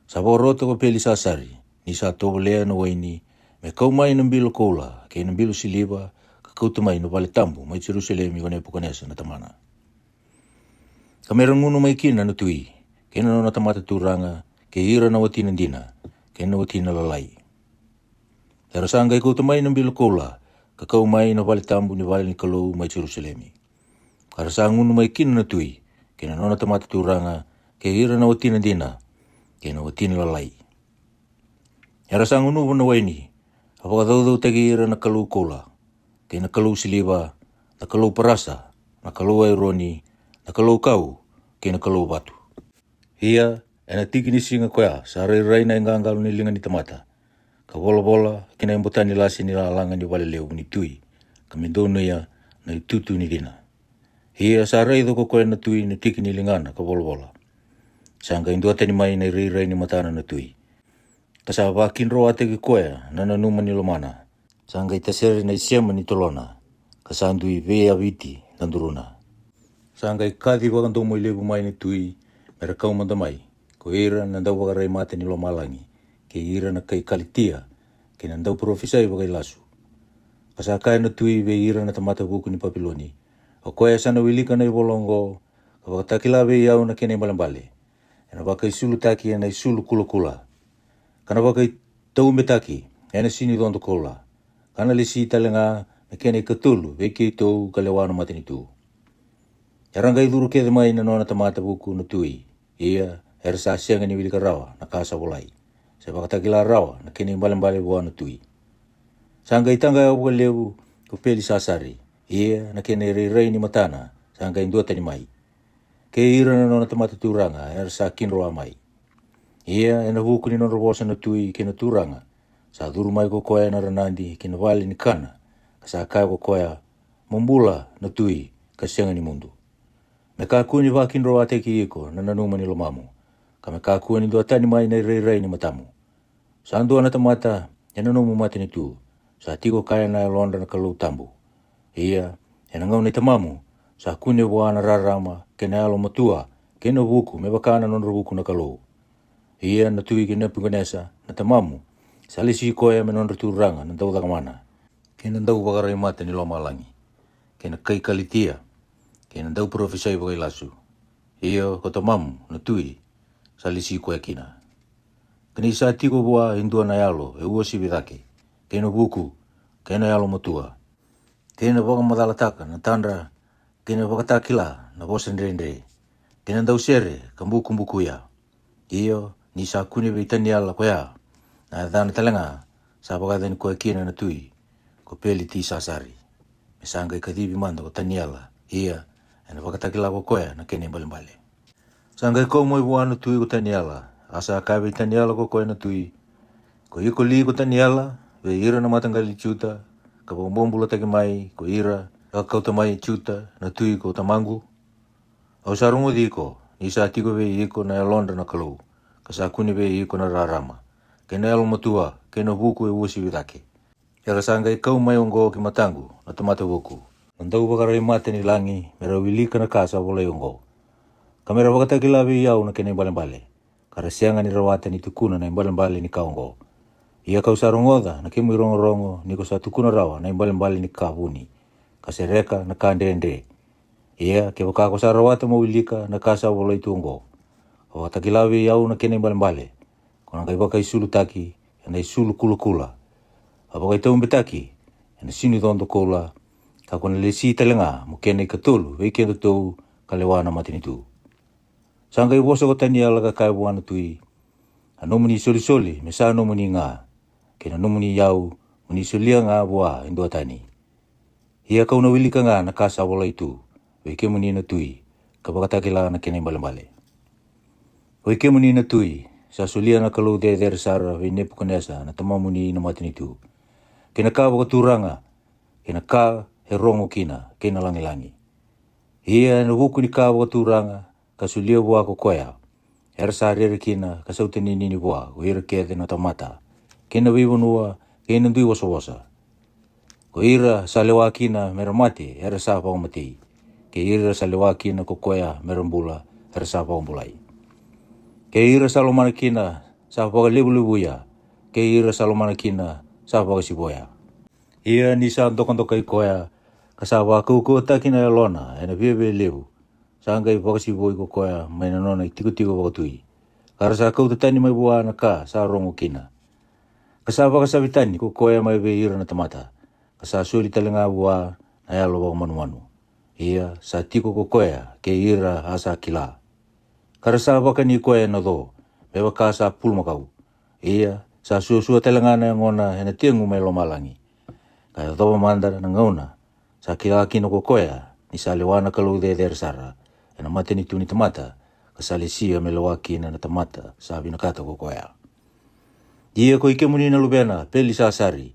Sa vakarota ko Pelisasari, ni sa tovolea na waini, me kau mai na bilo koula kei na bilo siliva, ka kauta mai na vale tabu mai Jerusalemi ko Nepukanesa na tamana. Ka me ra gunu mai kina na tui, kei na nona tamata turaga, kei ira na watina dina, kei na watina lalai. Era sa qai kauta mai na bilo koula, ka kau mai na vale tabu ni vale ni Kalou mai Jerusalemi. Ka ra sa gunu mai kina na tui, kei na nona tamata turaga, kei ira na watina dina, kei na watina lalai. Era sa gunuva na waini, a vakacaucautaki ira na kalou koula, kei na kalou siliva, na kalou parasa, na kalou aironi, na kalou kau, kei na kalou vatu. Ia, ena tiki ni siga koya sa rairai na iqaqalo ni liga ni tamata, ka volavola ki na ibotani lasi ni lalaga ni vale levu ni tui, ka me donuya na itutu ni cina. Ia sa raica ko koya na tui na tiki ni ligana ka volavola. Sa qai duatani mai na irairai ni matana na tui, ka sa vakidroataki koya na nanuma ni lomana. Sa qai tasere na isema ni tolona, ka sa dui veiyaviti na duruna. Sa qai kaci vakadomoilevu mai na tui me ra kau mada mai, ko ira na dauvakaraimata ni lomalagi, kei ira na kai Kalitia, kei na dauparofisai vakailasu. Ka sa kaya na tui vei ira na tamata vuku ni Papiloni, o koya sa na wilika na ivola oqo, ka vakatakila vei au na kena ibalebale, ena vakaisulutaki ena isulu kulakula, ka na vakaitaubetaki ena sini codo koula, ka na lesi tale ga na kena ikatolu vei keitou ka lewa na matanitu. Era qai curu kece mai na nona tamata vuku na tui, ia era sa sega ni wilika rawa na ka sa volai, se vakatakila rawa na kena ibalebale vua na tui. Sa qai taqaya vakalevu ko Pelisasari, ia na kena irairai ni matana sa qai duatani mai, kei ira na nona tamata turaga era sa kidroa mai. Ia ena vuku ni nodra vosa na tui kei na turaga, sa curu mai ko koya na ranadi ki na vale ni kana, ka sa kaya ko koya, mo bula na tui, ka sega ni mudu. Me kakua ni vakidroataki iko na nanuma ni lomamu, ka me kakua ni duatani mai na irairai ni matamu. Sa dua na tamata ena nomu matanitu, sa tiko kaya na yalodra na Kalou tabu. Ia, ena gauna i tamamu, sa kune vua na rarama kei na yalomatua kei na vuku me vaka na nodra vuku na Kalou. Ia na tui kei Nepukanesa na tamamu, sa lesi koya me nodra turaga na daucakamana, kei na dauvakaraimata ni lomalagi, kei na kai Kalitia, kei na dauparofisai vakailasu. Ia ko tamamu na tui, sa lesi koya kina. Ka ni sa tiko vua e dua na yalo e uasivi cake, kei na vuku, kei na yalomatua, kei na vakamacalataka na tadra, kei na vakatakila na vosa dredre, kei na dausere ka bukubukuya. Io, ni sa kune vei Taniela koya Na yacana tale ga sa vakayacani koya kina na tui ko Pelitisasari, me sa qai kacivi mada ko Taniela, ia ena vakatakila ko koya na kena ibalebale. Sa qai kau mai vua na tui ko Taniela, a sa kaya vei Taniela ko koya na tui, Ko iko li ko Taniela, vei ira na mataqali i Juta, ka vakabobulataki mai ko ira ka kauta mai Juta na tui ko tamaqu? Au sa rogoci iko, ni sa tiko vei iko na yalodra na Kalou, ka sa kune vei iko na rarama, kei na yalomatua, kei na vuku e uasivi cake. Era sa qai kau mai oqo ki mataqu na tamata vuku, na dauvakaraimata ni lagi, me ra wilika na ka sa volai oqo, ka me ra vakatakila vei au na kena ibalebale, ka ra sega ni rawata ni tukuna na ibalebale ni ka oqo. Ia kau sa rogoca na kemu irogorogo ni ko sa tukuna rawa na ibalebale ni ka vuni, ka sereka na ka dredre. Ia kevaka ko sa rawata mo wilika na ka sa volai tu oqo, ka vakatakila vei au na kena ibalebale, ko na qai vakaisulutaki ena isulu kulakula, ka vakaitaubetaki ena sinu codo koula, ka ko na lesi tale ga mo kena ikatolu vei kedatou ka lewa na matanitu. Sa qai vosa ko Taniela ka kaya vua na tui, A nomuni solisoli me sa nomuni ga, kei na nomuni yau mo ni solia ga vua e dua tani. Ia kau na wilika ga na ka sa volai tu vei kemuni na tui, ka vakatakila na kena ibalebale. Oi kemuni na tui, sa solia na Kalou cecere sara vei Nepukanesa na tamamuni na matanitu, kei na ka vakaturaga, kei na ka e rogo kina, kei na lagilagi. Ia ena vuku ni ka vakaturaga ka solia vua ko koya, era sa rere kina ka sautaninini vua ko ira kece na tamata, kei na veivanua, kei na dui wasawasa. Ko ira sa lewa kina me ra mate, era sa vakamatei. Kei ira sa lewa kina ko koya me ra bula, era sa vakabulai. Kei ira sa lomana kina sa vakalevulevuya, kei ira sa lomana kina sa vakasivoya. Ia ni sa dokadokai koya, ka sa vakaukauwataki na yalona ena viavialevu, sa qai vakasivoi ko koya mai na nona itikotiko vakatui, ka ra sa kauta tani mai vua na ka sa rogo kina. Ka sa vakasavi tani ko koya mai vei ira na tamata, ka sa soli tale ga vua na yalo vakamanumanu. Ia sa tiko ko koya kei ira a sa kila. Ka ra sa vakani koya ena co, me vaka sa pulumakau. Ia sa suasua tale ga na yagona ena tegu mai lomalagi. Ka yacova mada na gauna sa kila kina ko koya ni sa lewa na Kalou cecere sara ena matanitu ni tamata, ka sa lesia me lewa kina na tamata sa vinakata ko koya. Ia ko i kemuni na luvena Pelisasari,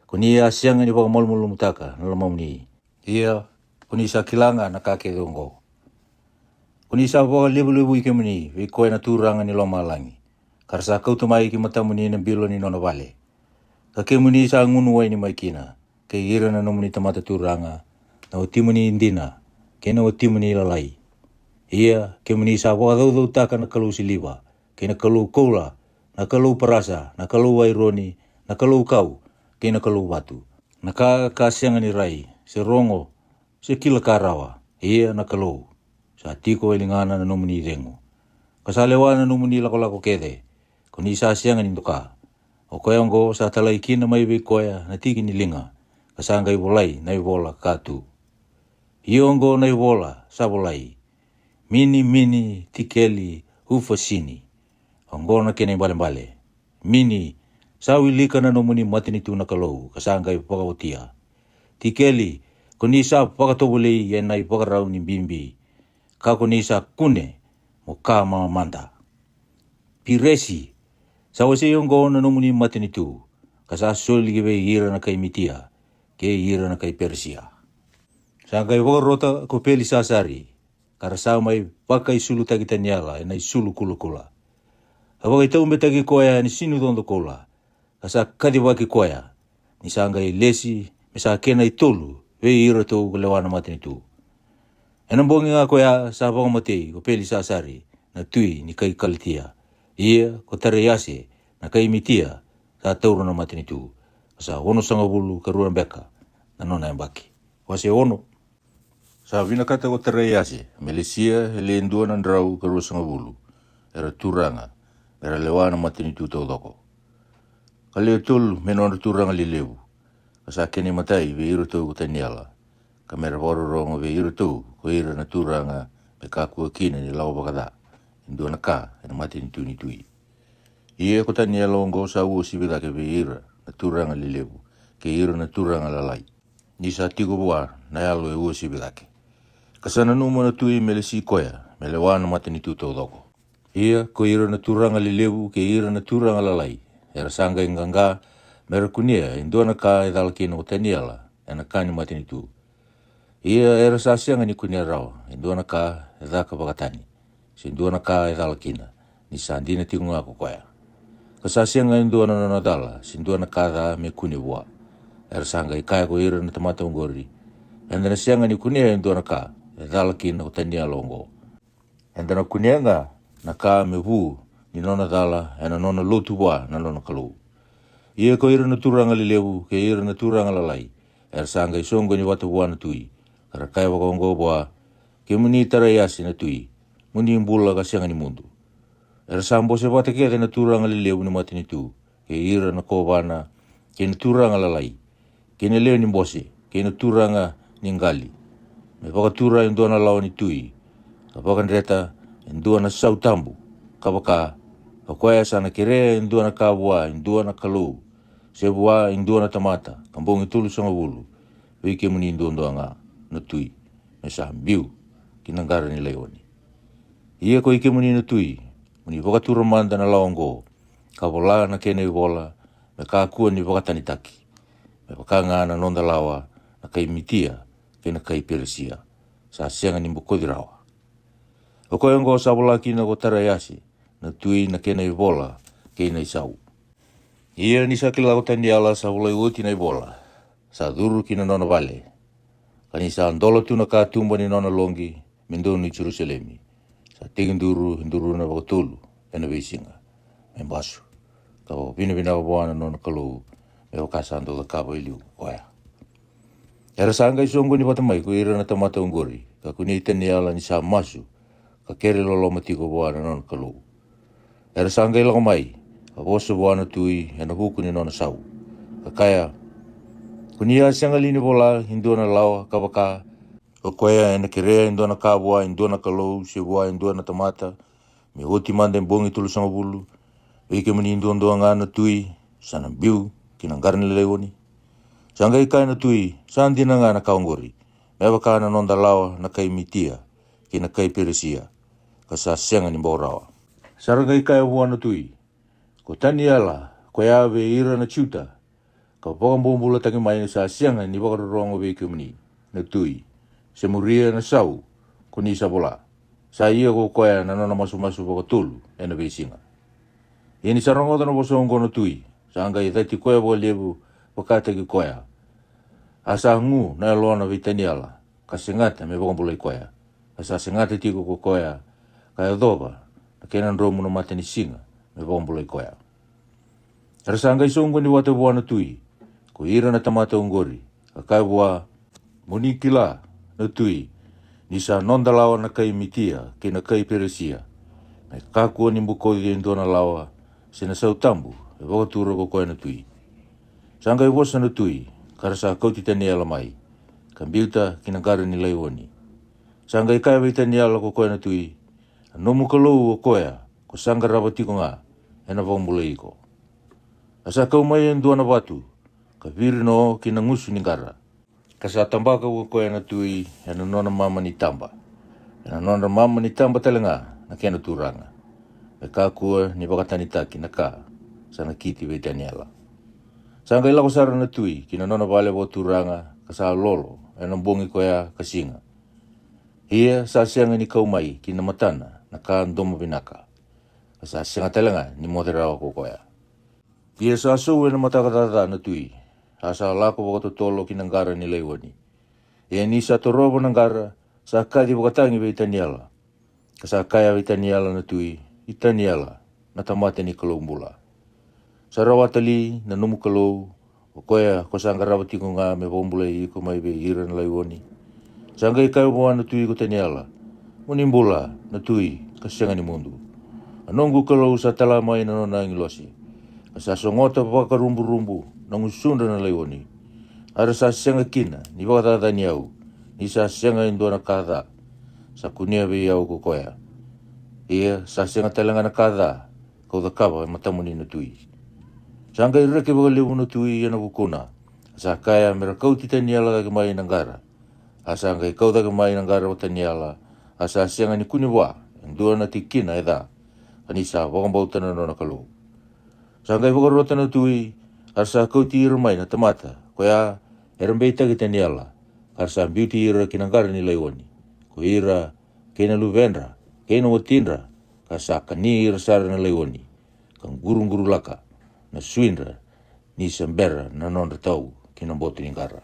ko ni a sega ni vakamalumalumutaka na lomamuni. Ia ko ni sa kila ga na ka kece oqo. Ko ni sa vakalevulevui kemuni vei koya na turaga ni lomalagi, ka ra sa kauta mai ki matamuni na bilo ni nona vale. Ka kemuni sa gunu waini mai kina, kei ira na nomuni tamata turaga, na watimuni dina, kei na watimuni lalai. Ia kemuni sa vakacaucautaka na kalou siliva, kei na kalou koula, na kalou parasa, na kalou aironi, na kalou kau, kei na kalou vatu, na ka ka sega ni rai, se rogo, se kila ka rawa. Ia na Kalou, sa tiko e ligana na nomuni cegu, ka sa lewa na nomuni lakolako kece, ko ni sa sega ni doka. O koya oqo sa talai kina mai vei koya na tiki ni liga, ka sa qai volai na ivola ka tu. Ia oqo na ivola sa volai: Mini, mini, tikeli, ufasini. Oqo na kena ibalebale: Mini, sa wilika na nomuni matanitu na Kalou, ka sa qai vakaotia. Tikeli, ko ni sa vakatovolei ena ivakarau ni bibi, ka ko ni sa kune mo ka mamada. Piresi, sa wasei oqo na nomuni matanitu, ka sa soli ki vei ira na kai Mitia kei ira na kai Perisia. Sa qai vakarota ko Pelisasari, ka ra sa mai vakaisulutaki Taniela ena isulu kulakula. A vakaitaubetaki koya ena sinu codo koula, ka sa kacivaki koya, ni sa qai lesi me sa kena itolu vei iratou ko lewa na matanitu. Ena bogi ga koya sa vakamatei ko Pelisasari na tui ni kai Kalitia. Ia ko Taraiase na kai Mitia sa taura na matanitu, ka sa onosagavulu ka rua beka na nona yabaki. Wase ono. Sa vinakata ko Taraiase me lesia e le dua na drau ka ruasagavulu era turaga, me ra lewa na matanitu taucoko, ka lewe tolu me nodra turaga lelevu, ka sa kena imatai vei iratou ko Taniela, ka me ra vakarorogo vei iratou ko ira na turaga, me kakua kina ni lako vakaca e dua na ka ena matanitu ni tui. Ia ko Taniela oqo sa uasivi cake vei ira na turaga lelevu kei ira na turaga lalai, ni sa tiko vua na yalo e uasivi cake. Ka sa nanuma na tui me lesi koya me lewa na matanitu taucoko. Ia ko ira na turaga lelevu kei ira na turaga lalai, era sa qai qaqa me ra kunea e dua na ka e cala kina ko Taniela e na ka ni matanitu. Ia era sa sega ni kunea rawa e dua na ka e ca ka vakatani, se dua na ka e cala kina, ni sa dina tiko ga ko koya. Ka sa sega e dua na nona cala se dua na ka ca me kune vua. Era sa qai kaya ko ira na tamata oqori, eda na sega ni kunea e dua na ka e cala kina ko Taniela oqo. Eda na kunea ga na ka me vu ni nona cala e na nona lotu vua na nona Kalou. Ia ko ira na turaga lelevu kei ira na turaga lalai, era sa qai soqoni vata vua na tui, ka ra kaya vakaoqo vua, kemuni Taraiasi na tui, mo ni bula ka sega ni mudu. Era sa bose vata kece na turaga lelevu ni matanitu, kei ira na kovana, kei na turaga lalai, kei na lewe ni bose, kei na turaga ni qali, me vakatura e dua na lawa ni tui, ka vakadreta e dua na sau tabu, ka vaka, o koya sa na kerea e dua na ka vua e dua na kalou, se vua e dua na tamata, ka bogi tolusagavulu, vei kemuni duadua ga na tui, me sa biu ki na qara ni laioni. Ia ko i kemuni na tui, mo ni vakatura mada na lawa oqo, ka vola na kena ivola, me kakua ni vakatanitaki, me vaka ga na noda lawa na kai Mitia kei na kai Peresia, sa sega ni bokoci rawa. O koya oqo sa vola kina ko Taraiasi na tui na kena ivola kei na isau. Ia ni sa kila ko Taniela sa volai oti na ivola, sa curu ki na nona vale, ka ni sa dola tu na katuba ni nona loqi me donu i Jerusalemi, sa tekiduru e duruna vakatolu e na veisiga, me basu, ka vakavinavinaka vua na nona Kalou, me vaka sa dau cakava e liu ko koya. Era sa qai soqoni vata mai ko ira na tamata oqori, ka kunei Taniela ni sa masu, ka kere loloma tiko vua na nona Kalou. Era sa qai lako mai, ka vosa vua na tui e na vuku ni nona sau, ka kaya, ko ni a sega li ni vola e dua na lawa, ka vaka, o koya e na kerea e dua na ka vua e dua na kalou se vua e dua na tamata, me oti mada e bogi tolusagavulu, vei kemuni duadua ga na tui, sa na biu ki na qara ni laioni? Sa qai kaya na tui, sa dina ga na ka oqori, me vaka na noda lawa na kai Mitia kei na kai Peresia, ka sa sega ni bau rawa. Sa ra qai kaya vua na tui, ko Taniela, koya vei ira na Juta, ka vakabobulataki mai, ni sa sega ni vakarorogo vei kemuni na tui, se muria na sau ko ni sa vola, sa ia ko koya na nona masumasu vakatolu e na veisiga. Ia ni sa rogoca na vosa oqo na tui, sa qai cati koya vakalevu vakataki koya. A sa gu na yalona vei Taniela, ka segata me vakabulai koya, ka sa segata tiko ko koya, ka yacova na kena dromu na matanisiga me vakabulai koya. Era sa qai soqoni vata vua na tui ko ira na tamata oqori, ka kaya vua, mo ni kila na tui, ni sa noda lawa na kai Mitia kei na kai Peresia, me kakua ni bokoci e dua na lawa se na sau tabu e vakatura ko koya na tui. Sa qai vosa na tui, ka ra sa kauti Taniela mai, ka biuta ki na qara ni laioni. Sa qai kaya vei Taniela ko koya na tui, a nomu Kalou o koya ko sa qarava tiko ga e na vakabulai iko. A sa kau mai e dua na vatu, ka viri no ki na gusu ni qara, ka sa tabaka ko koya na tui e na nona mama ni taba, e na nodra mama ni taba tale ga na kena turaga, me kakua ni vakatanitaki na ka sa nakiti vei Taniela. Sa qai lako sara na tui ki na nona vale vakaturaga, ka sa lolo e na bogi koya ka siga. Ia sa sega ni kau mai ki na matana na ka domo vinaka, ka sa sega tale ga ni moce rawa ko koya. Ia sa sou e na mataka caca na tui, a sa lako vakatotolo ki na qara ni laioni. Ia ni sa torova na qara, sa kaci vakatagi vei Taniela, ka sa kaya vei Taniela na tui, i Taniela, na tamata ni Kalou bula, sa rawata li na nomu Kalou, o koya ko sa qarava tiko ga me vakabulai iko mai vei ira na laioni? Sa qai kaya vua na tui ko Taniela, mo ni bula na tui, ka sega ni mudu. A noqu Kalou sa tala mai na nona agilosi, ka sa sogota vakaruburubu na gusudra na laioni, a ra sa sega kina ni vakacacani au, ni sa sega e dua na ka ca sa kunea vei au ko koya. Ia sa sega tale ga na ka ca kau cakava e matamuni na tui. Sa qai reke vakalevu na tui e na vukuna, a sa kaya me ra kauti Taniela cake mai na qara. A sa qai kau cake mai na qara o Taniela, a sa sega ni kune vua e dua na tikina e ca, ka ni sa vakabauta na nona Kalou. Sa qai vakarota na tui, a ra sa kauti ira mai na tamata koya era beitaki Taniela, ka ra sa biuti ira ki na qara ni laioni, ko ira kei na luvedra kei na watidra, ka sa kani ira sara na laioni, ka qurugurulaka na suidra, ni sa bera na nodra tau ki na boto ni qara.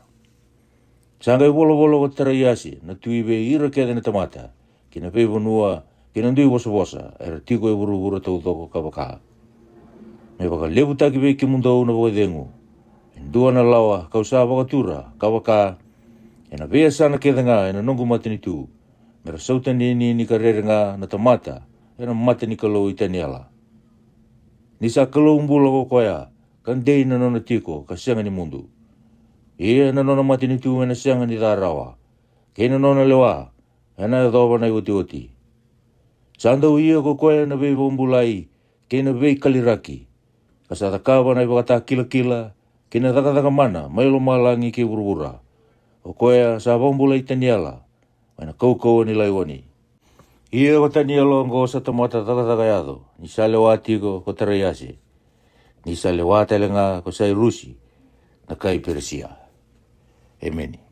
Sa qai volavola ko Taraiase na tui vei ira kece na tamata, ki na veivanua, ki na dui vosavosa era tiko e vuravura taucoko, ka vaka: Me vakalevutaki vei kemudou na vakacegu e dua na lawa kau sa vakatura, ka vaka: E na veiyasana kece ga e na noqu matanitu, me ra sautaninini ka rere ga na tamata e na mata ni Kalou i Taniela. Ni sa Kalou bula ko koya, ka dei na nona tiko ka sega ni mudu. Ia na nona matanitu e na sega ni ca rawa, kei na nona lewa e na yacova na iotioti. Sa dau ia ko koya na veivakabulai kei na veikaliraki, ka sa cakava na ivakatakilakila kei na cakacaka mana mai lomalagi kei vuravura. O koya sa vakabulai Taniela mai na kaukauwa ni laioni. Ia ko Taniela oqo sa tamata cakacaka yaco, ni sa lewa tiko ko Taraiase, ni sa lewa tale ga ko Sairusi na kai Perisia. Emeni.